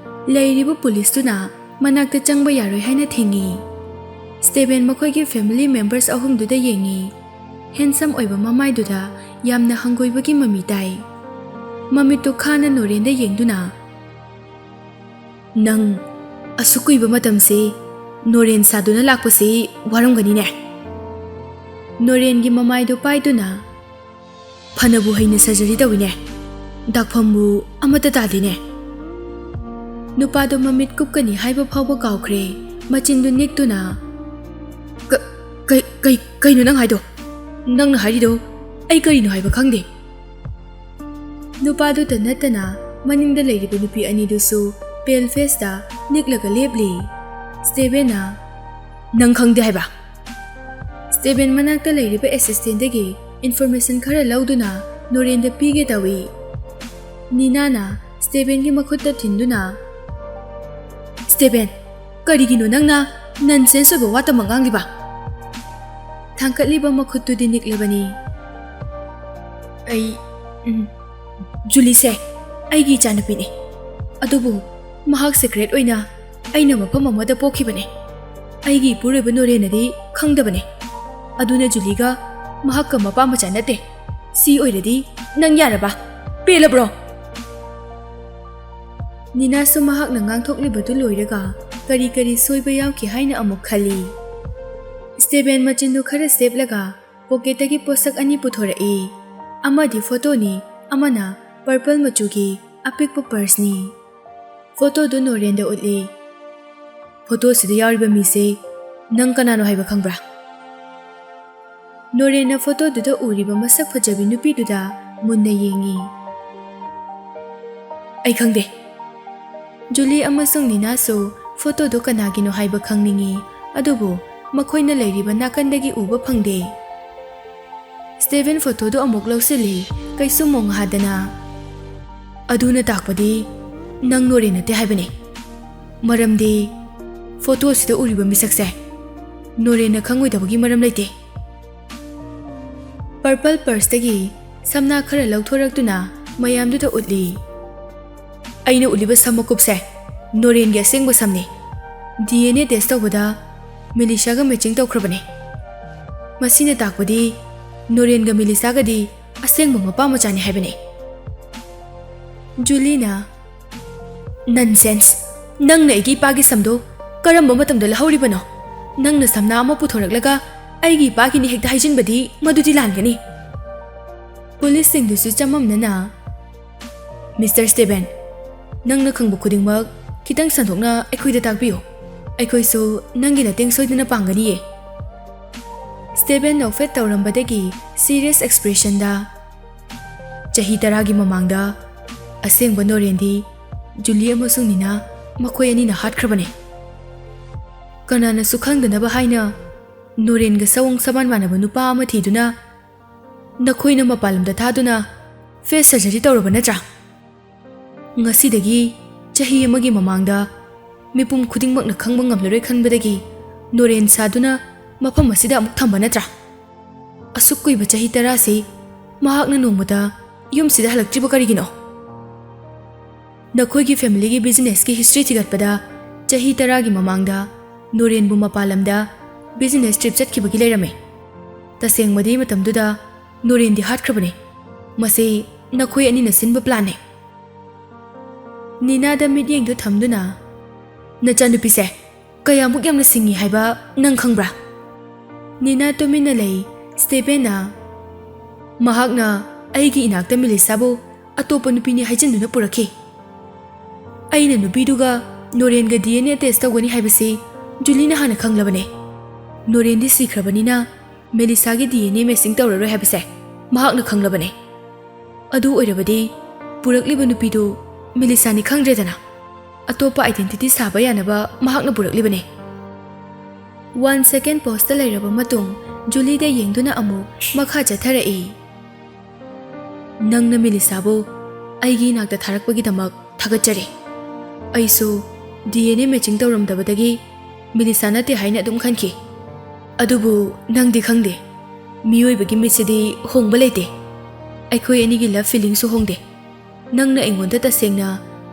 ꯂꯩꯔꯤꯕ ꯄꯨꯂꯤꯁꯇꯨꯅ ꯃꯅꯥꯛꯇ ꯆꯪꯕ ꯌꯥꯔꯣꯏ ꯍꯥꯏꯅ ꯊꯤꯡꯏ꯫ ꯁ꯭ꯇꯦꯕꯦꯟ ꯃꯈꯣꯏꯒꯤ ꯐꯦꯃꯤꯂꯤ ꯃꯦꯝꯕꯔꯁ ꯑꯍꯨꯝꯗꯨꯗ ꯌꯦꯡꯏ꯫ ꯍꯦꯟꯁꯝ ꯑꯣꯏꯕ ꯃꯃꯥꯏꯗꯨꯗ ꯌꯥꯝꯅ ꯍꯪꯒꯣꯏꯕꯒꯤ ꯃꯃꯤ ꯇꯥꯏ꯫ ꯃꯃꯤꯠꯇꯨ ꯈꯥꯅ ꯅꯣꯔꯦꯟꯗ ꯌꯦꯡꯗꯨꯅ, "ꯅꯪ ꯑꯁꯨꯛ ꯀꯨꯏꯕ ꯃꯇꯝꯁꯤ ꯅꯣꯔꯦꯟ ꯁꯥꯗꯨꯅ ꯂꯥꯛꯄꯁꯤ ꯋꯥꯔꯝꯒꯅꯤꯅꯦ?" ꯅꯣꯔꯦꯟꯒꯤ ꯃꯃꯥꯏꯗꯨ ꯄꯥꯏꯗꯨꯅ, "ꯐꯅꯕꯨ ꯍꯩꯅ ꯁꯔꯖꯔꯤ ꯇꯧꯏꯅꯦ, ꯗꯥꯛꯐꯝꯕꯨ ꯑꯃꯠꯇ ꯇꯥꯗꯦꯅꯦ꯫" ꯅꯨꯄꯥꯗꯣ ꯃꯃꯤꯠ ꯀꯨꯞꯀꯅꯤ ꯍꯥꯏꯕ ꯐꯥꯎꯕ ꯀꯥꯎꯈ꯭ꯔꯦ꯫ ꯃꯆꯤꯟꯗꯨ ꯅꯤꯛꯇꯨꯅ, "ꯀ-, ꯀꯩ-, ꯀꯩ-, ꯀꯩꯅꯣ ꯅꯪ ꯍꯥꯏꯗꯣ? ꯅꯪꯅ ꯍꯥꯏꯔꯤꯗꯣ ꯑꯩ ꯀꯔꯤꯅꯣ ꯍꯥꯏꯕ ꯈꯪꯗꯦ꯫" ꯅꯨꯄꯥꯗꯨꯇ ꯅꯠꯇꯅ ꯃꯅꯤꯡꯗ ꯂꯩꯔꯤꯕ ꯅꯨꯄꯤ ꯑꯅꯤꯗꯨꯁꯨ ꯄꯦꯜ ꯐꯦꯁꯇ ꯅꯤꯛꯂꯒ ꯂꯦꯞꯂꯤ꯫ ꯁ꯭ꯇꯦꯕꯦꯟꯅ, "ꯅꯪ ꯈꯪꯗꯦ ꯍꯥꯏꯕ?" ꯁ꯭ꯇꯦꯕꯦꯟ ꯃꯅꯥꯛꯇ ꯂꯩꯔꯤꯕ ꯑꯦꯁꯤꯁꯇꯦꯟꯗꯒꯤ ꯏꯟꯐꯣꯔꯃꯦꯁꯟ ꯈꯔ ꯂꯧꯗꯨꯅ ꯅꯣꯔꯦꯟꯗ ꯄꯤꯒꯦ ꯇꯧꯏ꯫ ꯅꯤꯅꯥꯅ ꯁ꯭ꯇꯦꯕꯦꯟꯒꯤ ꯃꯈꯨꯠꯇ ꯊꯤꯟꯗꯨꯅ, "ꯁ꯭ꯇꯦꯕꯦꯟ, ꯀꯔꯤꯒꯤꯅꯣ ꯅꯪꯅ ꯅꯟꯁꯦꯟꯁ ꯑꯣꯏꯕ ꯋꯥ ꯇꯝꯕ ꯉꯥꯡꯂꯤꯕ?" ꯊꯥꯡꯀꯠꯂꯤꯕ ꯃꯈꯨꯠꯇꯨꯗꯤ ꯅꯤꯛꯂꯕꯅꯤ꯫ "ꯑꯩ, ꯎꯝ, ꯖꯨꯂꯤꯁꯦ ꯑꯩꯒꯤ ꯏꯆꯥꯅꯨꯄꯤꯅꯤ, ꯑꯗꯨꯕꯨ ꯃꯍꯥꯛ ꯁꯤꯀ꯭ꯔꯦꯠ ꯑꯣꯏꯅ ꯑꯩꯅ ꯃꯐꯝ ꯑꯃꯗ ꯄꯣꯛꯈꯤꯕꯅꯦ꯫ ꯑꯩꯒꯤ ꯏꯄꯨꯔꯣꯏꯕ ꯅꯣꯔꯦꯟꯅꯗꯤ ꯈꯪꯗꯕꯅꯦ꯫ ꯑꯗꯨꯅ ꯖꯨꯂꯤꯒ ꯃꯍꯥꯛꯀ ꯃꯄꯥ ꯃꯆꯥ ꯅꯠꯇꯦ꯫ ꯁꯤ ꯑꯣꯏꯔꯗꯤ ꯅꯪ ꯌꯥꯔꯕ? ꯄꯦꯜꯂꯕ꯭ꯔꯣ?" ꯅꯤꯅꯥꯁꯨ ꯃꯍꯥꯛꯅ ꯉꯥꯡꯊꯣꯛꯂꯤꯕꯗꯨ ꯂꯣꯏꯔꯒ ꯀꯔꯤ ꯀꯔꯤ ꯁꯣꯏꯕ ꯌꯥꯎꯈꯤ ꯍꯥꯏꯅ ꯑꯃꯨꯛ ꯈꯜꯂꯤ꯫ ꯁ꯭ꯇꯦꯕꯦꯟ ꯃꯆꯤꯟꯗꯨ ꯈꯔ ꯁꯦꯞꯂꯒ ꯄꯣꯀꯦꯠꯇꯒꯤ ꯄꯣꯠꯁꯛ ꯑꯅꯤ ꯄꯨꯊꯣꯔꯛꯏ꯫ ꯑꯃꯗꯤ ꯐꯣꯇꯣꯅꯤ, ꯑꯃꯅ ꯄꯔꯄꯜ ꯃꯆꯨꯒꯤ ꯑꯄꯤꯛꯄ ꯄꯔꯁꯅꯤ꯫ ꯐꯣꯇꯣꯗꯨ ꯅꯣꯔꯦꯟꯗ ꯎꯠꯂꯤ꯫ "ꯐꯣꯇꯣꯁꯤꯗ ꯌꯥꯎꯔꯤꯕ ꯃꯤꯁꯦ ꯅꯪ ꯀꯅꯥꯅꯣ ꯍꯥꯏꯕ ꯈꯪꯕ꯭ꯔꯥ?" ꯅꯣꯔꯦꯟꯅ ꯐꯣꯇꯣꯗꯨꯗ ꯎꯔꯤꯕ ꯃꯁꯛ ꯐꯖꯕꯤ ꯅꯨꯄꯤꯗꯨꯗ ꯃꯨꯟꯅ ꯌꯦꯡꯉꯤ꯫ ꯑꯩ ꯈꯪꯗꯦ꯫ ꯖꯨꯂꯤ ꯑꯃꯁꯨꯡ ꯅꯤꯅꯥꯁꯨ ꯐꯣꯇꯣꯗꯣ ꯀꯅꯥꯒꯤꯅꯣ ꯍꯥꯏꯕ ꯈꯪꯅꯤꯡꯏ, ꯑꯗꯨꯕꯨ ꯃꯈꯣꯏꯅ ꯂꯩꯔꯤꯕ ꯅꯥꯀꯟꯗꯒꯤ ꯎꯕ ꯐꯪꯗꯦ꯫ ꯁ꯭ꯇꯦꯚꯦꯟ ꯐꯣꯇꯣꯗꯨ ꯑꯃꯨꯛ ꯂꯧꯁꯤꯜꯂꯤ, ꯀꯩꯁꯨ ꯃꯣꯡ ꯍꯥꯗꯅ꯫ "ꯑꯗꯨꯅ ꯇꯥꯛꯄꯗꯤ ꯅꯪ ꯅꯣꯔꯦꯟ ꯅꯠꯇꯦ ꯍꯥꯏꯕꯅꯤ꯫ ꯃꯔꯝꯗꯤ ꯐꯣꯇꯣ ꯑꯁꯤꯗ ꯎꯔꯤꯕ ꯃꯤꯁꯛꯁꯦ ꯅꯣꯔꯦꯟꯅ ꯈꯪꯉꯣꯏꯗꯕꯒꯤ ꯃꯔꯝ ꯂꯩꯇꯦ꯫" ꯄꯔꯄꯜ ꯄꯔꯁꯇꯒꯤ ꯁꯝꯅꯥ ꯈꯔ ꯂꯧꯊꯣꯔꯛꯇꯨꯅ ꯃꯌꯥꯝꯗꯨꯗ ꯎꯠꯂꯤ꯫ "ꯑꯩꯅ ꯎꯠꯂꯤꯕ ꯁꯝ ꯃꯀꯨꯞꯁꯦ ꯅꯣꯔꯦꯟꯒꯤ ꯑꯁꯦꯡꯕ ꯁꯝꯅꯤ꯫ ꯗꯤ ꯑꯦꯟ ꯑꯦ ꯇꯦꯁ ꯇꯧꯕꯗ ꯃꯦꯂꯤꯁꯥꯒ ꯃꯦꯆꯤꯡ ꯇꯧꯈ꯭ꯔꯕꯅꯤ꯫ ꯃꯁꯤꯅ ꯇꯥꯛꯄꯗꯤ ꯅꯣꯔꯦꯟꯒ ꯃꯦꯂꯤꯁꯥꯒꯗꯤ ꯑꯁꯦꯡꯕ ꯃꯄꯥ ꯃꯆꯥꯅꯤ ꯍꯥꯏꯕꯅꯤ꯫" ꯖꯨꯂꯤꯅ, "ꯅꯟꯁꯦꯟꯁ! ꯅꯪꯅ ꯑꯩꯒꯤ ꯏꯄꯥꯒꯤ ꯁꯝꯗꯣ ꯀꯔꯝꯕ ꯃꯇꯝꯗ ꯂꯧꯍꯧꯔꯤꯕꯅꯣ? ꯅꯪꯅ ꯁꯝꯅꯥ ꯑꯃ ꯄꯨꯊꯣꯔꯛꯂꯒ ꯑꯩꯒꯤ ꯏꯄꯥꯒꯤꯅꯤ ꯍꯦꯛꯇ ꯍꯥꯏꯖꯤꯟꯕꯗꯤ ꯃꯗꯨꯗꯤ ꯂꯥꯟꯒꯅꯤ꯫" ꯄꯨꯂꯤꯁꯁꯤꯡꯗꯨꯁꯨ ꯆꯃꯝꯅꯅ, "ꯃꯤꯁꯇꯔ ꯁ꯭ꯇꯦꯕꯦꯟ, ꯅꯪꯅ ꯈꯪꯕ ꯈꯨꯗꯤꯡꯃꯛ ꯈꯤꯇꯪ ꯁꯟꯗꯣꯛꯅ ꯑꯩꯈꯣꯏꯗ ꯇꯥꯛꯄꯤꯌꯨ꯫ ꯑꯩꯈꯣꯏꯁꯨ ꯅꯪꯒꯤ ꯃꯇꯦꯡ ꯁꯣꯏꯗꯅ ꯄꯥꯡꯒꯅꯤꯌꯦ꯫" ꯁ꯭ꯇꯦꯕꯦꯟ ꯅꯣꯛꯐꯦꯠ ꯇꯧꯔꯝꯕꯗꯒꯤ ꯁꯤꯔꯤꯌꯁ ꯑꯦꯛꯁꯄ꯭ꯔꯦꯁꯟꯗ, "ꯆꯍꯤ ꯇꯔꯥꯒꯤ ꯃꯃꯥꯡꯗ ꯑꯁꯦꯡꯕ ꯅꯣꯔꯦꯟꯗꯤ ꯖꯨꯂꯤ ꯑꯃꯁꯨꯡ ꯅꯤꯅꯥ ꯃꯈꯣꯏ ꯑꯅꯤꯅ ꯍꯥꯠꯈ꯭ꯔꯕꯅꯤ꯫ ꯀꯅꯥꯅꯁꯨ ꯈꯪꯗꯅꯕ ꯍꯥꯏꯅ ꯅꯣꯔꯦꯟꯒ ꯁꯑꯣꯡ ꯁꯃꯥꯟ ꯃꯥꯟꯅꯕ ꯅꯨꯄꯥ ꯑꯃ ꯊꯤꯗꯨꯅ ꯅꯈꯣꯏꯅ ꯃꯄꯥꯟ ꯂꯝꯗ ꯊꯥꯗꯨꯅ ꯐꯦꯁ ꯁꯔꯖꯔꯤ ꯇꯧꯔꯕ ꯅꯠꯇ꯭ꯔꯥ? ꯉꯁꯤꯗꯒꯤ ꯆꯍꯤ ꯑꯃꯒꯤ ꯃꯃꯥꯡꯗ ꯃꯤꯄꯨꯝ ꯈꯨꯗꯤꯡꯃꯛꯅ ꯈꯪꯕ ꯉꯝꯂꯔꯣꯏ ꯈꯟꯕꯗꯒꯤ ꯅꯣꯔꯦꯟ ꯁꯥꯗꯨꯅ ꯃꯐꯝ ꯑꯁꯤꯗ ꯑꯃꯨꯛ ꯊꯝꯕ ꯅꯠꯇ꯭ꯔꯥ? ꯑꯁꯨꯛ ꯀꯨꯏꯕ ꯆꯍꯤ ꯇꯔꯥꯁꯤ ꯃꯍꯥꯛꯅ ꯅꯣꯡꯃꯇ ꯌꯨꯝꯁꯤꯗ ꯍꯜꯂꯛꯇ꯭ꯔꯤꯕ ꯀꯔꯤꯒꯤꯅꯣ? ꯅꯈꯣꯏꯒꯤ ꯐꯦꯃꯤꯂꯤꯒꯤ ꯕꯤꯖꯤꯅꯦꯁꯀꯤ ꯍꯤꯁꯇ꯭ꯔꯤ ꯊꯤꯒꯠꯄꯗ ꯆꯍꯤ ꯇꯔꯥꯒꯤ ꯃꯃꯥꯡꯗ ꯅꯣꯔꯦꯟꯕꯨ ꯃꯄꯥꯟ ꯂꯝꯗ ꯕꯤꯖꯤꯅꯦꯁ ꯇ꯭ꯔꯤꯞ ꯆꯠꯈꯤꯕꯒꯤ ꯂꯩꯔꯝꯃꯤ꯫ ꯇꯁꯦꯡꯕꯗꯤ ꯃꯇꯝꯗꯨꯗ ꯅꯣꯔꯦꯟꯗꯤ ꯍꯥꯠꯈ꯭ꯔꯕꯅꯤ꯫ ꯃꯁꯤ ꯅꯈꯣꯏ ꯑꯅꯤꯅ ꯁꯤꯟꯕ ꯄ꯭ꯂꯥꯟꯅꯤ꯫" ꯅꯤꯅꯥꯗ ꯃꯤꯠꯌꯦꯡꯗꯨ ꯊꯝꯗꯨꯅ, "ꯅꯆꯥꯅꯨꯄꯤꯁꯦ ꯀꯌꯥꯃꯨꯛ ꯌꯥꯝꯅ ꯁꯤꯡꯉꯤ ꯍꯥꯏꯕ ꯅꯪ ꯈꯪꯕ꯭ꯔꯥ?" ꯅꯤꯅꯥ ꯇꯨꯃꯤꯟꯅ ꯂꯩ꯫ ꯁ꯭ꯇꯦꯕꯦꯟꯅ, "ꯃꯍꯥꯛꯅ ꯑꯩꯒꯤ ꯏꯅꯥꯛꯇ ꯃꯦꯂꯤꯁꯥꯕꯨ ꯑꯇꯣꯞꯄ ꯅꯨꯄꯤꯅꯤ ꯍꯥꯏꯖꯤꯟꯗꯨꯅ ꯄꯨꯔꯛꯈꯤ꯫ ꯑꯩꯅ ꯅꯨꯄꯤꯗꯨꯒ ꯅꯣꯔꯦꯟꯒ ꯗꯤ ꯑꯦꯟ ꯑꯦ ꯇꯦꯁ ꯇꯧꯒꯅꯤ ꯍꯥꯏꯕꯁꯤ ꯖꯨꯂꯤꯅ ꯍꯥꯟꯅ ꯈꯪꯂꯕꯅꯦ꯫ ꯅꯣꯔꯦꯟꯗꯤ ꯁꯤꯈ꯭ꯔꯕꯅꯤꯅ ꯃꯦꯂꯤꯁꯥꯒꯤ ꯗꯤ ꯑꯦꯟ ꯑꯦ ꯃꯦꯆꯤꯡ ꯇꯧꯔꯔꯣꯏ ꯍꯥꯏꯕꯁꯦ ꯃꯍꯥꯛꯅ ꯈꯪꯂꯕꯅꯦ꯫ ꯑꯗꯨ ꯑꯣꯏꯔꯕꯗꯤ ꯄꯨꯔꯛꯂꯤꯕ ꯅꯨꯄꯤꯗꯨ ꯃꯤꯂꯤꯁꯥꯅꯤ ꯈꯪꯗ꯭ꯔꯦꯗꯅ꯫ ꯑꯇꯣꯞꯄ identity ꯁꯥꯕ ꯌꯥꯅꯕ ꯃꯍꯥꯛꯅ ꯄꯨꯔꯛꯂꯤꯕꯅꯦ꯫ One second pause ꯇ ꯂꯩꯔꯕ ꯃꯇꯨꯡ ꯖꯨꯂꯤꯗ ꯌꯦꯡꯗꯨꯅ ꯑꯃꯨꯛ ꯃꯈꯥ ꯆꯠꯊꯔꯛꯏ꯫ "ꯅꯪꯅ ꯃꯤꯂꯤꯁꯥꯕꯨ ꯑꯩꯒꯤ ꯏꯅꯥꯛꯇ ꯊꯥꯔꯛꯄꯒꯤꯗꯃꯛ ꯊꯥꯒꯠꯆꯔꯤ꯫ ꯑꯩꯁꯨ DNA matching ꯇꯧꯔꯝꯗꯕꯗꯒꯤ ꯃꯤꯂꯤꯁꯥ ꯅꯠꯇꯦ ꯍꯥꯏꯅ ꯑꯗꯨꯝ ꯈꯟꯈꯤ꯫ ꯑꯗꯨꯕꯨ ꯅꯪꯗꯤ ꯈꯪꯗꯦ, ꯃꯤꯑꯣꯏꯕꯒꯤ ꯃꯤꯠꯁꯤꯗꯤ ꯍꯣꯡꯕ ꯂꯩꯇꯦ꯫ ꯑꯩꯈꯣꯏ ꯑꯅꯤꯒꯤ love feeling ꯁꯨ ꯍꯣꯡꯗꯦ꯫ ꯅꯪꯅ ꯑꯩꯉꯣꯟꯗ ꯇꯁꯦꯡꯅ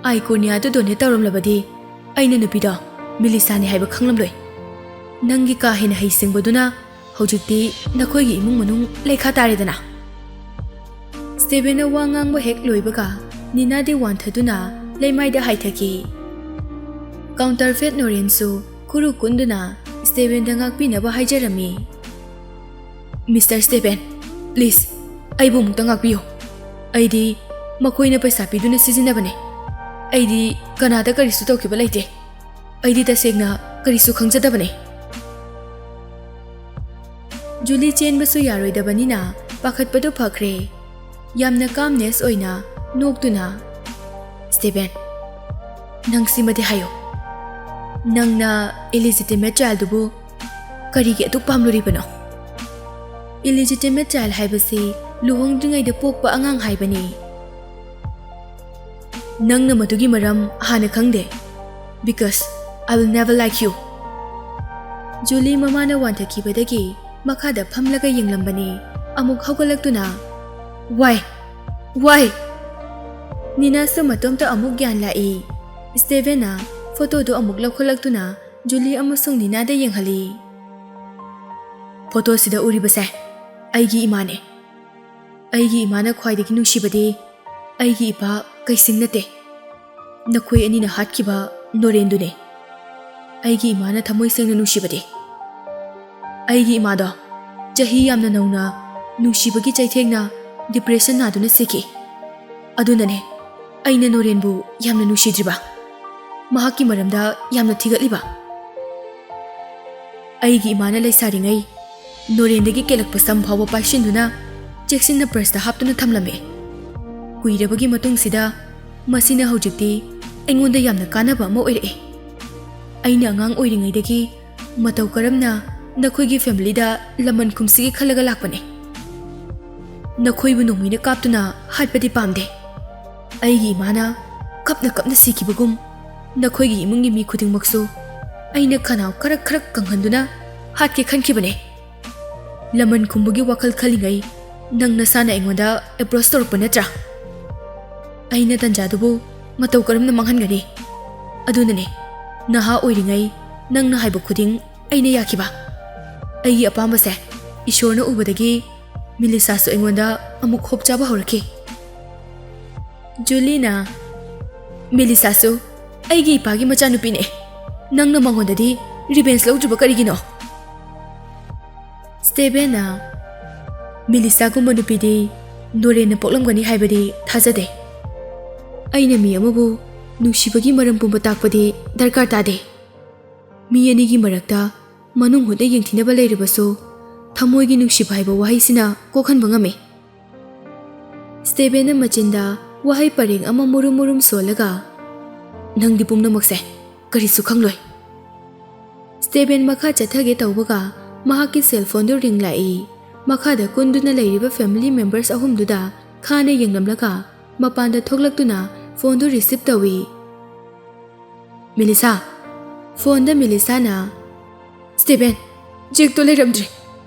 ꯑꯥꯏꯀꯣꯅꯤꯌꯥꯗꯨ donate ꯇꯧꯔꯝꯂꯕꯗꯤ ꯑꯩꯅ ꯅꯨꯄꯤꯗꯣ ꯃꯤꯂꯤꯁꯥꯅꯤ ꯍꯥꯏꯕ ꯈꯪꯂꯝꯂꯣꯏ꯫ ꯅꯪꯒꯤ ꯀꯥ ꯍꯦꯟꯅ ꯍꯩꯁꯤꯡꯕꯗꯨꯅ ꯍꯧꯖꯤꯛꯇꯤ ꯅꯈꯣꯏꯒꯤ ꯏꯃꯨꯡ ꯃꯅꯨꯡ ꯂꯩꯈꯥ ꯇꯥꯔꯦꯗꯅ꯫" ꯁ꯭ꯇꯦꯕꯦꯟꯅ ꯋꯥ ꯉꯥꯡꯕ ꯍꯦꯛ ꯂꯣꯏꯕꯒ ꯅꯤꯅꯥꯗꯤ ꯋꯥꯟꯊꯗꯨꯅ ꯂꯩꯃꯥꯏꯗ ꯍꯥꯏꯊꯈꯤ꯫ Counterfeit ꯅꯣꯔꯦꯟꯁꯨ ꯈꯨꯔꯨ ꯀꯨꯟꯗꯨꯅ ꯁ꯭ꯇꯦꯕꯦꯟꯗ ꯉꯥꯛꯄꯤꯅꯕ ꯍꯥꯏꯖꯔꯝꯃꯤ꯫ "Mister Steven, please, ꯑꯩꯕꯨ ꯑꯃꯨꯛꯇ ꯉꯥꯛꯄꯤꯌꯨ꯫ ꯑꯩꯗꯤ ꯃꯈꯣꯏꯅ ꯄꯩꯁꯥ ꯄꯤꯗꯨꯅ ꯁꯤꯖꯤꯟꯅꯕꯅꯦ꯫ ꯑꯩꯗꯤ ꯀꯅꯥꯗ ꯀꯔꯤꯁꯨ ꯇꯧꯈꯤꯕ ꯂꯩꯇꯦ꯫ ꯑꯩꯗꯤ ꯇꯁꯦꯡꯅ ꯀꯔꯤꯁꯨ ꯈꯪꯖꯗꯕꯅꯦ꯫" ꯖꯨꯂꯤ ꯆꯦꯟꯕꯁꯨ ꯌꯥꯔꯣꯏꯗꯕꯅꯤꯅ ꯄꯥꯈꯠꯄꯗꯨ ꯐꯈ꯭ꯔꯦ꯫ ꯌꯥꯝꯅ calmness ꯑꯣꯏꯅ ꯅꯣꯛꯇꯨꯅ, "ꯁ꯭ꯇꯦꯕꯦꯟ, ꯅꯪ ꯁꯤꯃꯗꯤ ꯍꯥꯏꯌꯨ꯫ ꯅꯪꯅ illegitimate childꯗꯨꯕꯨ ꯀꯔꯤꯒꯤ ꯑꯗꯨꯛ ꯄꯥꯝꯂꯨꯔꯤꯕꯅꯣ? Illegitimate child ꯍꯥꯏꯕꯁꯤ ꯂꯨꯍꯣꯡꯗ꯭ꯔꯤꯉꯩꯗ ꯄꯣꯛꯄ ꯑꯉꯥꯡ ꯍꯥꯏꯕꯅꯤ꯫ ꯅꯪꯅ ꯃꯗꯨꯒꯤ ꯃꯔꯝ ꯍꯥꯟꯅ ꯈꯪꯗꯦ꯫ Because I will never like you." ꯖꯨꯂꯤ ꯃꯃꯥꯅ ꯋꯥꯟꯊꯈꯤꯕꯗꯒꯤ ꯃꯈꯥꯗ ꯐꯝꯂꯒ ꯌꯦꯡꯂꯝꯕꯅꯤ꯫ ꯑꯃꯨꯛ ꯍꯧꯒꯠꯂꯛꯇꯨꯅ, "Why? Why?" ꯅꯤꯅꯥꯁꯨ ꯃꯇꯣꯝꯇ ꯑꯃꯨꯛ ꯒ꯭ꯌꯥꯟ ꯂꯥꯛꯏ꯫ ꯁ꯭ꯇꯦꯕꯦꯟꯅ ꯐꯣꯇꯣꯗꯨ ꯑꯃꯨꯛ ꯂꯧꯈꯠꯂꯛꯇꯨꯅ ꯖꯨꯂꯤ ꯑꯃꯁꯨꯡ ꯅꯤꯅꯥꯗ ꯌꯦꯡꯍꯜꯂꯤ꯫ "ꯐꯣꯇꯣꯁꯤꯗ ꯎꯔꯤꯕꯁꯦ ꯑꯩꯒꯤ ꯏꯃꯥꯅꯦ꯫ ꯑꯩꯒꯤ ꯏꯃꯥꯅ ꯈ꯭ꯋꯥꯏꯗꯒꯤ ꯅꯨꯡꯁꯤꯕꯗꯤ ꯑꯩꯒꯤ ꯏꯄꯥ ꯀꯩꯁꯤꯡ ꯅꯠꯇꯦ꯫ ꯅꯈꯣꯏ ꯑꯅꯤꯅ ꯍꯥꯠꯈꯤꯕ ꯅꯣꯔꯦꯟꯗꯨꯅꯦ꯫ ꯑꯩꯒꯤ ꯏꯃꯥꯅ ꯊꯃꯣꯏ ꯁꯦꯡꯅ ꯅꯨꯡꯁꯤꯕꯗꯤ꯫ ꯑꯩꯒꯤ ꯏꯃꯥꯗꯣ ꯆꯍꯤ ꯌꯥꯝꯅ ꯅꯧꯅ ꯅꯨꯡꯁꯤꯕꯒꯤ ꯆꯩꯊꯦꯡꯅ depression ꯅꯥꯗꯨꯅ ꯁꯤꯈꯤ꯫ ꯑꯗꯨꯅꯅꯦ ꯑꯩꯅ ꯅꯣꯔꯦꯟꯕꯨ ꯌꯥꯝꯅ ꯅꯨꯡꯁꯤꯗ꯭ꯔꯤꯕ, ꯃꯍꯥꯛꯀꯤ ꯃꯔꯝꯗ ꯌꯥꯝꯅ ꯊꯤꯒꯠꯂꯤꯕ꯫ ꯑꯩꯒꯤ ꯏꯃꯥꯅ ꯂꯩꯁꯥꯔꯤꯉꯩ ꯅꯣꯔꯦꯟꯗꯒꯤ ꯀꯦꯜꯂꯛꯄ ꯁꯝ ꯐꯥꯎꯕ ꯄꯥꯏꯁꯤꯟꯗꯨꯅ ꯆꯦꯛꯁꯤꯟꯅ purseꯇ ꯍꯥꯞꯇꯨꯅ ꯊꯝꯂꯝꯃꯤ꯫ ꯀꯨꯏꯔꯕꯒꯤ ꯃꯇꯨꯡꯁꯤꯗ ꯃꯁꯤꯅ ꯍꯧꯖꯤꯛꯇꯤ ꯑꯩꯉꯣꯟꯗ ꯌꯥꯝꯅ ꯀꯥꯟꯅꯕ ꯑꯃ ꯑꯣꯏꯔꯛꯑꯦ꯫ ꯑꯩꯅ ꯑꯉꯥꯡ ꯑꯣꯏꯔꯤꯉꯩꯗꯒꯤ ꯃꯇꯧ ꯀꯔꯝꯅ ꯅꯈꯣꯏꯒꯤ ꯐꯦꯃꯤꯂꯤꯗ ꯂꯃꯟ ꯈꯨꯝꯁꯤꯒꯦ ꯈꯜꯂꯒ ꯂꯥꯛꯄꯅꯦ꯫ ꯅꯈꯣꯏꯕꯨ ꯅꯣꯡꯃꯩꯅ ꯀꯥꯞꯇꯨꯅ ꯍꯥꯠꯄꯗꯤ ꯄꯥꯝꯗꯦ꯫ ꯑꯩꯒꯤ ꯏꯃꯥꯅ ꯀꯞꯅ ꯀꯞꯅ ꯁꯤꯈꯤꯕꯒꯨꯝ, ꯅꯈꯣꯏꯒꯤ ꯏꯃꯨꯡꯒꯤ ꯃꯤ ꯈꯨꯗꯤꯡꯃꯛꯁꯨ ꯑꯩꯅ ꯈꯅꯥꯎ ꯈꯔꯛ ꯈꯔꯛ ꯀꯪꯍꯟꯗꯨꯅ ꯍꯥꯠꯀꯦ ꯈꯟꯈꯤꯕꯅꯦ꯫ ꯂꯃꯟ ꯈꯨꯝꯕꯒꯤ ꯋꯥꯈꯜ ꯈꯜꯂꯤꯉꯩ ꯅꯪ ꯅꯁꯥꯅ ꯑꯩꯉꯣꯟꯗ ꯑꯦꯄ꯭ꯔꯣꯆ ꯇꯧꯔꯛꯄ ꯅꯠꯇ꯭ꯔꯥ? ꯑꯩꯅ ꯇꯟꯖꯥꯗꯨꯕꯨ ꯃꯇꯧ ꯀꯔꯝꯅ ꯃꯥꯡꯍꯟꯒꯅꯤ? ꯑꯗꯨꯅꯅꯦ, ꯅꯍꯥ ꯑꯣꯏꯔꯤꯉꯩ ꯅꯪꯅ ꯍꯥꯏꯕ ꯈꯨꯗꯤꯡ ꯑꯩꯅ ꯌꯥꯈꯤꯕ꯫ ꯑꯩꯒꯤ ꯑꯄꯥꯝꯕꯁꯦ ꯏꯁꯣꯔꯅ ꯎꯕꯗꯒꯤ ꯃꯤꯂꯤꯁꯥꯁꯨ ꯑꯩꯉꯣꯟꯗ ꯑꯃꯨꯛ ꯍꯣꯞ ꯆꯥꯕ ꯍꯧꯔꯛꯈꯤ꯫ ꯖꯨꯂꯤꯅ, "ꯃꯤꯂꯤꯁꯥꯁꯨ ꯑꯩꯒꯤ ꯏꯄꯥꯒꯤ ꯃꯆꯥꯅꯨꯄꯤꯅꯦ꯫ ꯅꯪꯅ ꯃꯉꯣꯟꯗꯗꯤ ꯔꯤꯚꯦꯟꯖ ꯂꯧꯗ꯭ꯔꯤꯕ ꯀꯔꯤꯒꯤꯅꯣ?" ꯁ꯭ꯇꯦꯕꯦꯟꯅ, "ꯃꯤꯂꯤꯁꯥꯒꯨꯝꯕ ꯅꯨꯄꯤꯗꯤ ꯅꯣꯔꯦꯟꯅ ꯄꯣꯛꯂꯝꯒꯅꯤ ꯍꯥꯏꯕꯗꯤ ꯊꯥꯖꯗꯦ꯫ ꯑꯩꯅ ꯃꯤ ꯑꯃꯕꯨ ꯅꯨꯡꯁꯤꯕꯒꯤ ꯃꯔꯝ ꯄꯨꯝꯕ ꯇꯥꯛꯄꯗꯤ ꯗꯔꯀꯥꯔ ꯇꯥꯗꯦ꯫ ꯃꯤ ꯑꯅꯤꯒꯤ ꯃꯔꯛꯇ ꯃꯅꯨꯡ ꯍꯨꯠꯅ ꯌꯦꯡꯊꯤꯅꯕ ꯂꯩꯔꯕꯁꯨ, ꯊꯃꯣꯏꯒꯤ ꯅꯨꯡꯁꯤꯕ ꯍꯥꯏꯕ ꯋꯥꯍꯩꯁꯤꯅ ꯀꯣꯛꯍꯟꯕ ꯉꯝꯃꯤ꯫" ꯁ꯭ꯇꯦꯕꯦꯟꯅ ꯃꯆꯤꯟꯗ ꯋꯥꯍꯩ ꯄꯔꯦꯡ ꯑꯃ ꯃꯨꯔꯨꯝ ꯃꯨꯔꯨꯝ ꯁꯣꯜꯂꯒ, "ꯅꯪꯗꯤ ꯄꯨꯝꯅꯃꯛꯁꯦ ꯀꯔꯤꯁꯨ ꯈꯪꯂꯣꯏ꯫" ꯁ꯭ꯇꯦꯕꯦꯟ ꯃꯈꯥ ꯆꯠꯊꯒꯦ ꯇꯧꯕꯒ ꯃꯍꯥꯛꯀꯤ ꯁꯦꯜ ꯐꯣꯟꯗꯨ ꯔꯤꯡ ꯂꯥꯛꯏ꯫ ꯃꯈꯥꯗ ꯀꯨꯟꯗꯨꯅ ꯂꯩꯔꯤꯕ ꯐꯦꯃꯤꯂꯤ ꯃꯦꯝꯕꯔꯁ ꯑꯍꯨꯝꯗꯨꯗ ꯈꯥꯅ ꯌꯦꯡꯂꯝꯂꯒ ꯃꯄꯥꯟꯗ ꯊꯣꯛꯂꯛꯇꯨꯅ ꯐꯣꯟꯗꯨ ꯔꯤꯁꯤꯞ ꯇꯧꯏ꯫ "ꯃꯤꯂꯤꯁꯥ?" ꯐꯣꯟꯗ ꯃꯤꯂꯤꯁꯥꯅ, "ꯁ꯭ꯇꯦꯕꯦꯟ, ꯖꯦꯛꯇꯣ ꯂꯩꯔꯝꯗ꯭ꯔꯦ꯫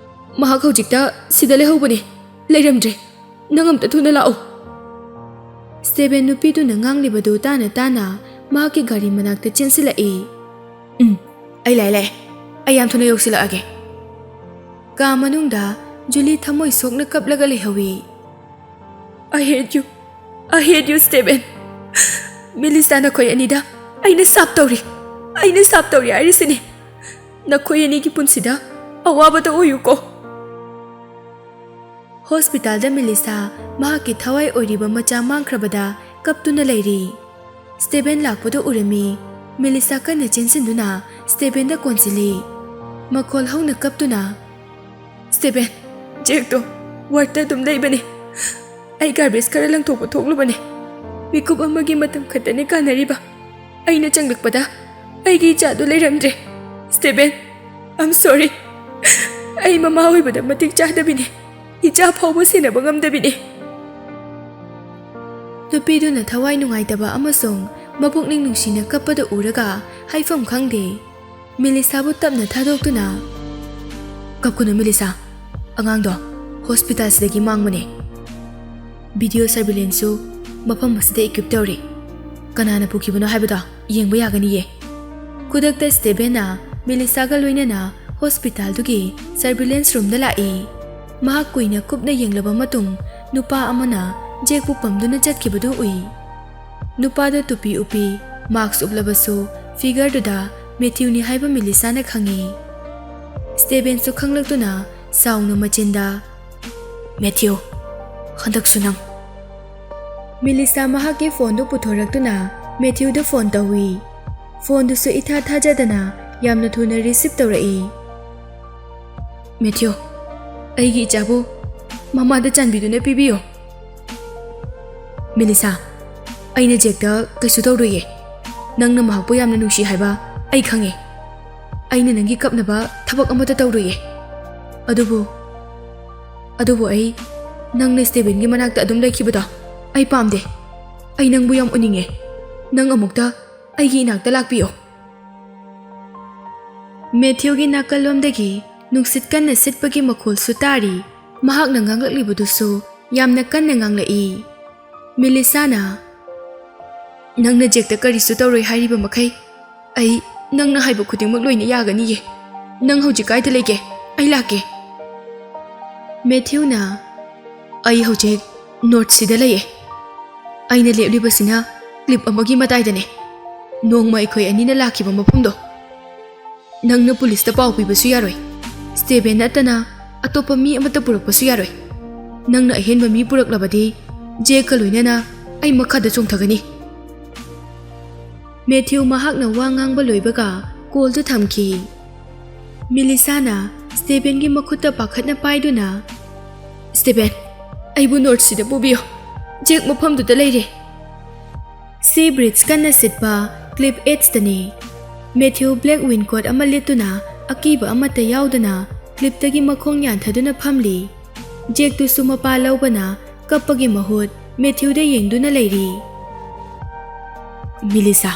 ꯃꯍꯥꯛ ꯍꯧꯖꯤꯛꯇ ꯁꯤꯗ ꯂꯩꯍꯧꯕꯅꯦ꯫ ꯂꯩꯔꯝꯗ꯭ꯔꯦ꯫ ꯅꯪ ꯑꯝꯇ ꯊꯨꯅ ꯂꯥꯛꯎ꯫" ꯁ꯭ꯇꯦꯕꯦꯟ ꯅꯨꯄꯤꯗꯨꯅ ꯉꯥꯡꯂꯤꯕꯗꯨ ꯇꯥꯅ ꯇꯥꯅ ꯃꯍꯥꯛꯀꯤ ꯒꯥꯔꯤ ꯃꯅꯥꯛꯇ ꯆꯦꯟꯁꯤꯜꯂꯛꯏ꯫ "ꯎꯝ, ꯑꯩ ꯂꯥꯛꯑꯦ, ꯂꯥꯛꯑꯦ꯫ ꯑꯩ ꯌꯥꯝ ꯊꯨꯅ ꯌꯧꯁꯤꯜꯂꯛꯑꯒꯦ꯫" ꯀꯥ ꯃꯅꯨꯡꯗ ꯖꯨꯂꯤ ꯊꯃꯣꯏ ꯁꯣꯛꯅ ꯀꯞꯂꯒ ꯂꯩꯍꯧꯏ꯫ "I hate you. I hate you, ꯁ꯭ꯇꯦꯕꯦꯟ꯫ ꯃꯤꯂꯤꯁꯥ, ꯅꯈꯣꯏ ꯑꯅꯤꯗ ꯑꯩꯅ ꯁꯥꯞ ꯇꯧꯔꯤ꯫ ꯑꯩꯅ ꯁꯥꯞ ꯇꯧꯔꯤ ꯍꯥꯏꯔꯤꯁꯤꯅꯤ꯫ ꯅꯈꯣꯏ ꯑꯅꯤꯒꯤ ꯄꯨꯟꯁꯤꯗ ꯑꯋꯥꯕꯗ ꯑꯣꯏꯌꯨꯀꯣ꯫" ꯍꯣꯁꯄꯤꯇꯥꯜꯗ ꯃꯤꯂꯤꯁꯥ ꯃꯍꯥꯛꯀꯤ ꯊꯋꯥꯏ ꯑꯣꯏꯔꯤꯕ ꯃꯆꯥ ꯃꯥꯡꯈ꯭ꯔꯕꯗ ꯀꯞꯇꯨꯅ ꯂꯩꯔꯤ꯫ ꯁ꯭ꯇꯦꯕꯦꯟ ꯂꯥꯛꯄꯗꯨ ꯎꯔꯝꯃꯤ꯫ ꯃꯤꯂꯤꯁꯥ ꯀꯟꯅ ꯆꯦꯟꯁꯤꯟꯗꯨꯅ ꯁ꯭ꯇꯦꯕꯦꯟꯗ ꯀꯣꯟꯁꯤꯜꯂꯤ꯫ ꯃꯈꯣꯜ ꯍꯧꯅ ꯀꯞꯇꯨꯅ, "ꯁ꯭ꯇꯦꯕꯦꯟ, ꯖꯦꯛꯇꯣ ꯋꯥꯔꯗꯇ ꯑꯗꯨꯝ ꯂꯩꯕꯅꯦ꯫ ꯑꯩ ꯒꯥꯔꯕꯦꯖ ꯈꯔ ꯂꯪꯊꯣꯛꯄ ꯊꯣꯛꯂꯨꯕꯅꯦ꯫ ꯃꯤꯀꯨꯞ ꯑꯃꯒꯤ ꯃꯇꯝ ꯈꯛꯇꯅꯦ ꯀꯥꯟꯅꯔꯤꯕ꯫ ꯑꯩꯅ ꯆꯪꯂꯛꯄꯗ ꯑꯩꯒꯤ ꯏꯆꯥꯗꯨ ꯂꯩꯔꯝꯗ꯭ꯔꯦ꯫ ꯁ꯭ꯇꯦꯕꯦꯟ, I'm sorry꯫ ꯑꯩ ꯃꯃꯥ ꯑꯣꯏꯕꯗ ꯃꯇꯤꯛ ꯆꯥꯗꯕꯤꯅꯦ꯫ ꯏꯆꯥ ꯐꯥꯎꯕ ꯁꯦꯟꯅꯕ ꯉꯝꯗꯕꯤꯅꯦ꯫ ꯅꯨꯄꯤꯗꯨꯅ ꯊꯋꯥꯏ ꯅꯨꯡꯉꯥꯏꯇꯕ ꯑꯃꯁꯨꯡ ꯃꯄꯨꯛꯅꯤꯡ ꯅꯨꯡꯁꯤꯅ ꯀꯞꯄꯗꯨ ꯎꯔꯒ ꯍꯥꯏꯐꯝ ꯈꯪꯗꯦ꯫ ꯃꯤꯂꯤꯁꯥꯕꯨ ꯇꯞꯅ ꯊꯥꯗꯣꯛꯇꯨꯅ, "ꯀꯞꯀꯅꯨ ꯃꯤꯂꯤꯁꯥ, ꯑꯉꯥꯡꯗꯣ ꯍꯣꯁꯄꯤꯇꯥꯜꯁꯤꯗꯒꯤ ꯃꯥꯡꯕꯅꯦ꯫ ꯚꯤꯗꯤꯑꯣ ꯁꯔꯚꯤꯂꯦꯟꯁꯁꯨ ꯃꯐꯝ ꯑꯁꯤꯗ ꯏꯀ꯭ꯋꯤꯞ ꯇꯧꯔꯤ꯫ ꯀꯅꯥꯅ ꯄꯨꯈꯤꯕꯅꯣ ꯍꯥꯏꯕꯗꯣ ꯌꯦꯡꯕ ꯌꯥꯒꯅꯤꯌꯦ꯫" ꯈꯨꯗꯛꯇ ꯁ꯭ꯇꯦꯕꯦꯟꯅ ꯃꯤꯂꯤꯁꯥꯒ ꯂꯣꯏꯅꯅ ꯍꯣꯁꯄꯤꯇꯥꯜꯗꯨꯒꯤ ꯁꯔꯚꯤꯂꯦꯟꯁ ꯔꯨꯝꯗ ꯂꯥꯛꯏ꯫ ꯃꯍꯥꯛ ꯀꯨꯏꯅ ꯀꯨꯞꯅ ꯌꯦꯡꯂꯕ ꯃꯇꯨꯡ ꯅꯨꯄꯥ ꯑꯃꯅ ꯖꯦꯛꯄꯨ ꯄꯝꯗꯨꯅ ꯆꯠꯈꯤꯕꯗꯨ ꯎꯏ꯫ ꯅꯨꯄꯥꯗꯨ ꯇꯨꯄꯤ ꯎꯞꯄꯤ, ꯃꯥꯛꯁ ꯎꯞꯂꯕꯁꯨ ꯐꯤꯒꯔꯗꯨꯗ ꯃꯦꯊ꯭ꯌꯨꯅꯤ ꯍꯥꯏꯕ ꯃꯤꯂꯤꯁꯥꯅ ꯈꯪꯉꯤ꯫ ꯁ꯭ꯇꯦꯕꯦꯟꯁꯨ ꯈꯪꯂꯛꯇꯨꯅ ꯁꯥꯎꯅ ꯃꯆꯤꯟꯗ, "ꯃꯦꯊ꯭ꯌꯨ, ꯍꯟꯗꯛꯁꯨ ꯅꯪ!" ꯃꯤꯂꯤꯁꯥ ꯃꯍꯥꯛꯀꯤ ꯐꯣꯟꯗꯨ ꯄꯨꯊꯣꯔꯛꯇꯨꯅ ꯃꯦꯊ꯭ꯌꯨꯗ ꯐꯣꯟ ꯇꯧꯏ꯫ ꯐꯣꯟꯗꯨꯁꯨ ꯏꯊꯥ ꯊꯥꯖꯗꯅ ꯌꯥꯝꯅ ꯊꯨꯅ ꯔꯤꯁꯤꯞ ꯇꯧꯔꯛꯏ꯫ "ꯃꯦꯊ꯭ꯌꯨ, ꯑꯩꯒꯤ ꯏꯆꯥꯕꯨ ꯃꯃꯥꯗ ꯆꯥꯟꯕꯤꯗꯨꯅ ꯄꯤꯕꯤꯌꯨ꯫" "ꯃꯤꯂꯤꯁꯥ, ꯑꯩꯅ ꯖꯦꯛꯇ ꯀꯩꯁꯨ ꯇꯧꯔꯣꯏꯌꯦ꯫ ꯅꯪꯅ ꯃꯍꯥꯛꯄꯨ ꯌꯥꯝꯅ ꯅꯨꯡꯁꯤ ꯍꯥꯏꯕ ꯑꯩ ꯈꯪꯉꯦ꯫ ꯑꯩꯅ ꯅꯪꯒꯤ ꯀꯞꯅꯕ ꯊꯕꯛ ꯑꯃꯠꯇ ꯇꯧꯔꯣꯏꯌꯦ꯫ ꯑꯗꯨꯕꯨ, ꯑꯗꯨꯕꯨ ꯑꯩ ꯅꯪꯅ ꯁ꯭ꯇꯦꯕꯦꯟꯒꯤ ꯃꯅꯥꯛꯇ ꯑꯗꯨꯝ ꯂꯩꯈꯤꯕꯗꯣ ꯑꯩ ꯄꯥꯝꯗꯦ꯫ ꯑꯩ ꯅꯪꯕꯨ ꯌꯥꯝ ꯎꯅꯤꯡꯉꯦ꯫ ꯅꯪ ꯑꯃꯨꯛꯇ ꯑꯩꯒꯤ ꯏꯅꯥꯛꯇ ꯂꯥꯛꯄꯤꯌꯣ꯫" ꯃꯦꯊ꯭ꯌꯨꯒꯤ ꯅꯥꯀꯜꯂꯣꯝꯗꯒꯤ ꯅꯨꯡꯁꯤꯠ ꯀꯟꯅ ꯁꯤꯠꯄꯒꯤ ꯃꯈꯣꯜꯁꯨ ꯇꯥꯔꯤ꯫ ꯃꯍꯥꯛꯅ ꯉꯥꯡꯂꯛꯂꯤꯕꯗꯨꯁꯨ ꯌꯥꯝꯅ ꯀꯟꯅ ꯉꯥꯡꯂꯛꯏ꯫ ꯃꯤꯂꯤꯁꯥꯅ, "ꯅꯪꯅ ꯖꯦꯛꯇ ꯀꯔꯤꯁꯨ ꯇꯧꯔꯣꯏ ꯍꯥꯏꯔꯤꯕ ꯃꯈꯩ, ꯑꯩ ꯅꯪꯅ ꯍꯥꯏꯕ ꯈꯨꯗꯤꯡꯃꯛ ꯂꯣꯏꯅ ꯌꯥꯒꯅꯤꯌꯦ꯫ ꯅꯪ ꯍꯧꯖꯤꯛ ꯀꯥꯏꯗ ꯂꯩꯒꯦ? ꯑꯩ ꯂꯥꯛꯀꯦ꯫" ꯃꯦꯊ꯭ꯌꯨꯅ, "ꯑꯩ ꯍꯧꯖꯤꯛ ꯅꯣꯔꯠ ꯁꯤꯗ ꯂꯩꯌꯦ꯫ ꯑꯩꯅ ꯂꯦꯞꯂꯤꯕꯁꯤꯅ ꯀ꯭ꯂꯤꯞ ꯑꯃꯒꯤ ꯃꯇꯥꯏꯗꯅꯦ꯫ ꯅꯣꯡꯃ ꯑꯩꯈꯣꯏ ꯑꯅꯤꯅ ꯂꯥꯛꯈꯤꯕ ꯃꯐꯝꯗꯣ꯫ ꯅꯪꯅ ꯄꯨꯂꯤꯁꯇ ꯄꯥꯎ ꯄꯤꯕꯁꯨ ꯌꯥꯔꯣꯏ꯫ ꯁ꯭ꯇꯦꯕꯦꯟ ꯅꯠꯇꯅ ꯑꯇꯣꯞꯄ ꯃꯤ ꯑꯃꯠꯇ ꯄꯨꯔꯛꯄꯁꯨ ꯌꯥꯔꯣꯏ꯫ ꯅꯪꯅ ꯑꯍꯦꯟꯕ ꯃꯤ ꯄꯨꯔꯛꯂꯕꯗꯤ ꯖꯦꯛꯀ ꯂꯣꯏꯅꯅ ꯑꯩ ꯃꯈꯥꯗ ꯆꯣꯡꯊꯒꯅꯤ꯫" ꯃꯦꯊ꯭ꯌꯨ ꯃꯍꯥꯛꯅ ꯋꯥ ꯉꯥꯡꯕ ꯂꯣꯏꯕꯒ ꯀꯣꯜꯗꯨ ꯊꯝꯈꯤ꯫ ꯃꯤꯂꯤꯁꯥꯅ ꯁ꯭ꯇꯦꯕꯦꯟꯒꯤ ꯃꯈꯨꯠꯇ ꯄꯥꯈꯠꯅ ꯄꯥꯏꯗꯨꯅ, "ꯁ꯭ꯇꯦꯕꯦꯟ, ꯑꯩꯕꯨ ꯅꯣꯔꯠ ꯁꯤꯗ ꯄꯨꯕꯤꯌꯨ꯫ ꯖꯦꯛ ꯃꯐꯝꯗꯨꯗ ꯂꯩꯔꯦ꯫ ꯁꯤ ꯕ꯭ꯔꯤꯖ ꯀꯟꯅ ꯁꯤꯠꯄ ꯀ꯭ꯂꯤꯞ ꯑꯦꯠꯁꯇꯅꯤ꯫ ꯃꯦꯊ꯭ꯌꯨ ꯕ꯭ꯂꯦꯛ ꯋꯤꯟꯀꯣꯠ ꯑꯃ ꯂꯤꯠꯇꯨꯅ ꯑꯀꯤꯕ ꯑꯃꯠꯇ ꯌꯥꯎꯗꯅ ꯀ꯭ꯂꯤꯞꯇꯒꯤ ꯃꯈꯣꯡ ꯌꯥꯟꯊꯗꯨꯅ ꯐꯝꯂꯤ꯫ ꯖꯦꯛꯇꯨꯁꯨ ꯃꯄꯥ ꯂꯧꯕꯅ ꯀꯞꯄꯒꯤ ꯃꯍꯨꯠ ꯃꯦꯊ꯭ꯌꯨꯗ ꯌꯦꯡꯗꯨꯅ ꯂꯩꯔꯤ꯫ ꯃꯤꯂꯤꯁꯥ,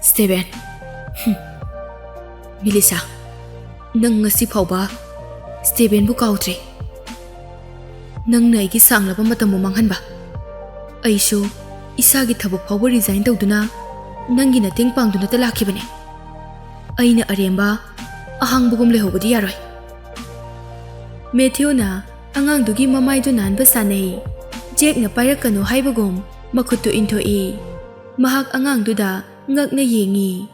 ꯁ꯭ꯇꯦꯕꯦꯟ꯫ ꯍꯨꯝ꯫ ꯃꯤꯂꯤꯁꯥ, ꯅꯪ ꯉꯁꯤ ꯐꯥꯎꯕ ꯁ꯭ꯇꯦꯕꯦꯟꯕꯨ ꯀꯥꯎꯗ꯭ꯔꯤ꯫ ꯅꯪꯅ ꯑꯩꯒꯤ ꯁꯥꯡꯂꯕ ꯃꯇꯝꯕꯨ ꯃꯥꯡꯍꯟꯕ꯫ ꯑꯩꯁꯨ ꯏꯁꯥꯒꯤ ꯊꯕꯛ ꯐꯥꯎꯕ ꯔꯤꯖꯥꯏꯟ ꯇꯧꯗꯨꯅ ꯅꯪꯒꯤ ꯃꯇꯦꯡ ꯄꯥꯡꯗꯨꯅꯇ ꯂꯥꯛꯈꯤꯕꯅꯦ꯫ ꯑꯩꯅ ꯑꯔꯦꯝꯕ ꯑꯍꯥꯡꯕꯒꯨꯝ ꯂꯩꯍꯧꯕꯗꯤ ꯌꯥꯔꯣꯏ꯫ ꯃꯦꯊ꯭ꯌꯨꯅ ꯑꯉꯥꯡꯗꯨꯒꯤ ꯃꯃꯥꯏꯗꯨ ꯅꯥꯟꯕ ꯁꯥꯟꯅꯩ꯫ ꯖꯦꯛꯅ ꯄꯥꯏꯔꯛꯀꯅꯨ ꯍꯥꯏꯕꯒꯨꯝ ꯃꯈꯨꯠꯇꯨ ꯏꯟꯊꯣꯛꯏ꯫ ꯃꯍꯥꯛ ꯑꯉꯥꯡꯗꯨꯗ ꯉꯛꯅ ꯌꯦꯡꯏ꯫